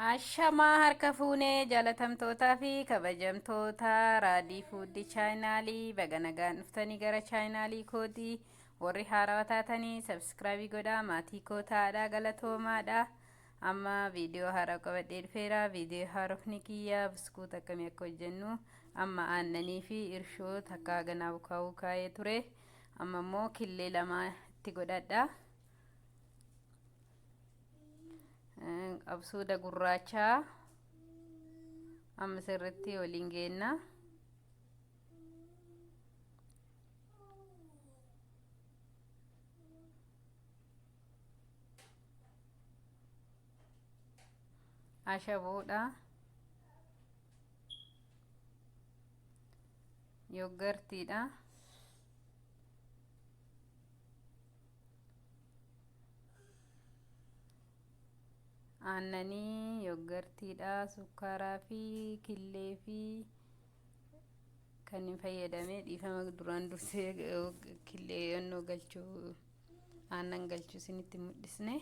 Ashamaa harka fuunee jaalatamtootaa fi kabajamtoota Raadii Fuuddi chaayinaalii baga nagaan dhuftanii gara chaayinaalii kootii. Warri haarawaa taatanii subscribe godhaa, maatii koo ta'aadha, galatoomaadha. Amma viidiyoo haaraa qabadhee dhufeera. Viidiyoo haarofni kiyya buskuuta akkamii akka hojjennu, amma aannanii fi irshoo takka ganaa bukaa'uu kaa'ee ture. Amma immoo killee lama itti godhadha. Absuuda gurraachaa amma sirritti waliin geenna. Ashaboodha. Yoggartiidha. Aannanii, yoggartiidha, sukkaaraa fi killee fi kan hin fayyadame. Dhiifama, duraan dursee killee yennoo galchuu, aannan galchuu isinitti mul'isne.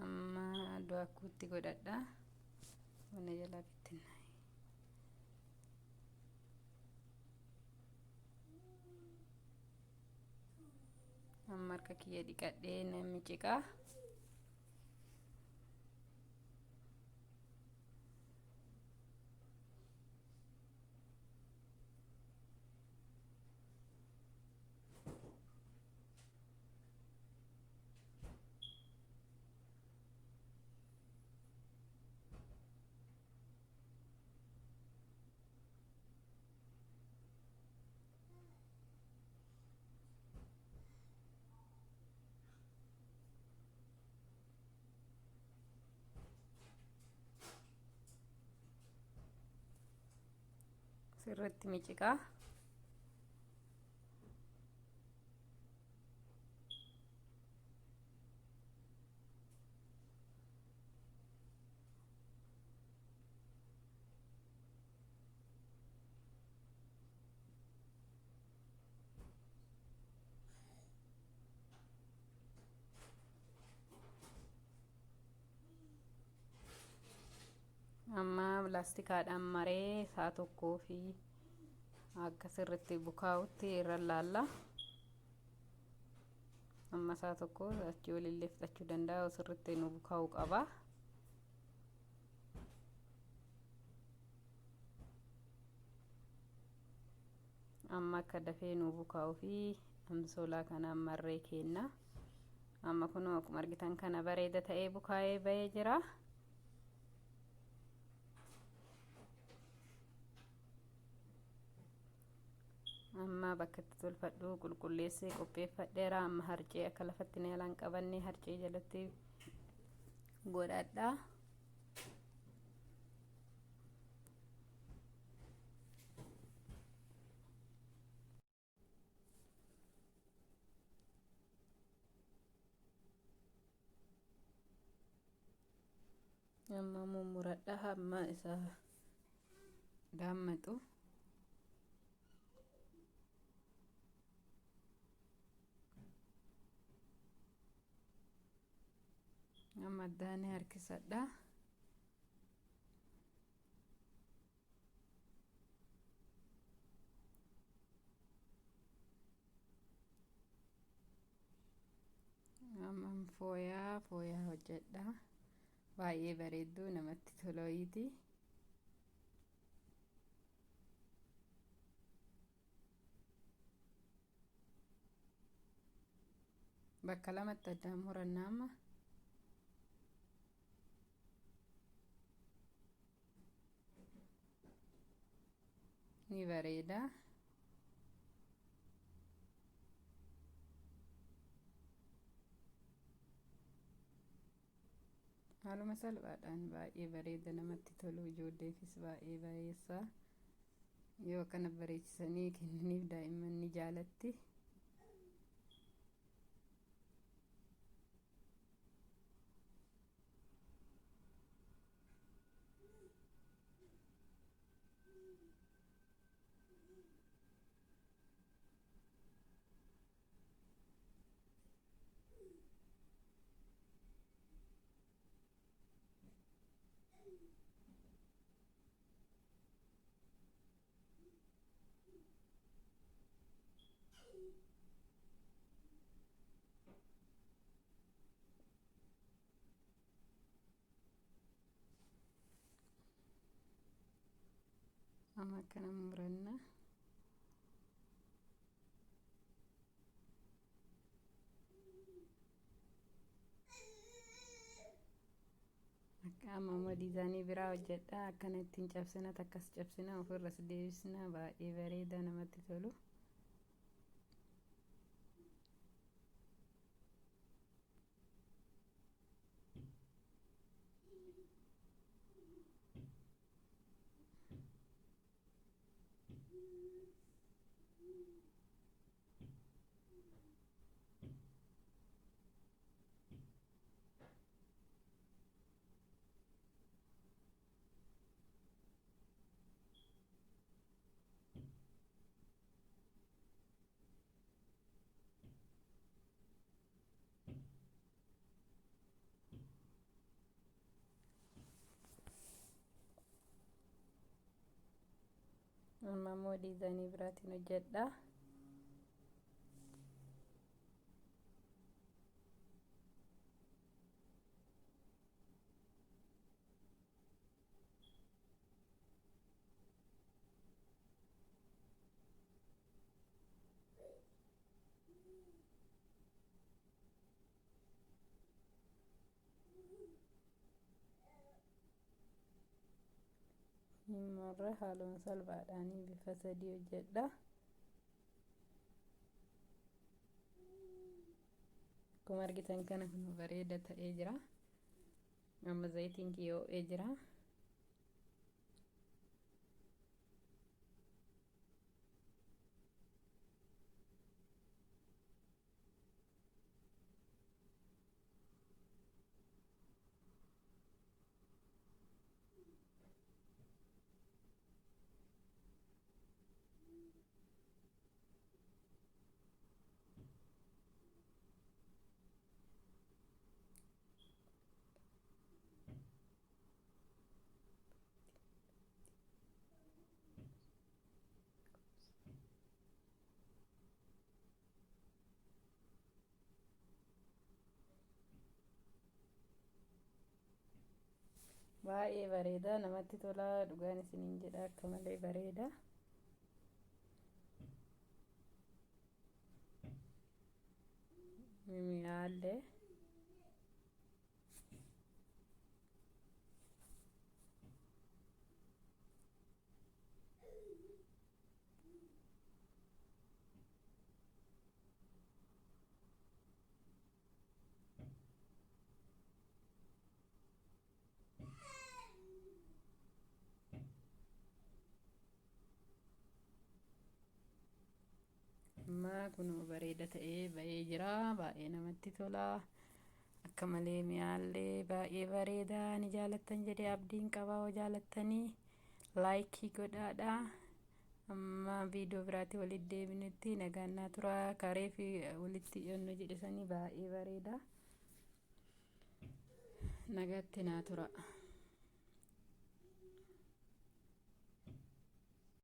Amma daakuutti godhadha. Mana jalaa bittinnaa'e. Amma harka kiyya dhiqadhee namni ciqaa. Sirriitti miciqaa. Amma pilaastikaadhaan maree isaa tokkoo fi akka sirriitti bukaa'utti irra laalla. Amma isaa tokko achii olillee fixachuu danda'a, sirriitti nu bukaa'uu qaba. Amma akka dafee nu bukaa'uu fi amsoolaa kanaan marree kenna. Amma kunoo akkuma argitan kana bareeda ta'ee bukaa'ee bahee jira. Amma bakka itti tolfadhu qulqulleessee qopheeffadheera. Amma harcee akka lafatti na jalaan qabanne harcee jalatti godhadha. Amma mummuradha hamma isa dammaqu. Amma addaan harkisadha. Amma fooyaa fooyaa hojjedha. Baay'ee bareedduu namatti toloyiiti. Bakka lamatti addaan muranna amma. Ni bareeda. Haaluma salphaadhaan baay'ee bareeda namatti tolu, ijoolleefis baay'ee bareessa. Yoo akkana bareechisanii kennaniif daa'imman ni jaalatti. Amma akkana muranna. Amma immoo diizaayinii biraa hojjedha. Akkana ittiin cabsina, takkas cabsina, ofirras deebisna. Baay'ee bareeda, namatti tolu. Amma immoo diizaayinii biraatiin hojjedha. Himmarra haaluma salphaadhaan bifa sadii hojjedha. Akkuma argitan kana kun bareeda ta'ee jira. Amma zayitiin kiyya ho'ee jira. Baay'ee bareeda, namatti tola, dhugaan isiniin jedha, akka malee bareeda. Mimiyaallee. Amma kunoo bareeda ta'ee ba'ee jira. Baay'ee namatti tola. Akka malee mi'aallee baay'ee bareeda. Ni jaalattan jedhee abdiin qaba. Hoo jaalattanii laayikii godhaadha. Amma viidiyoo biraatti walitti deebinutti nagaan naa tura. Karee fi walitti dhiyannoo jedhe sanii baay'ee bareeda. Nagaatti naa tura.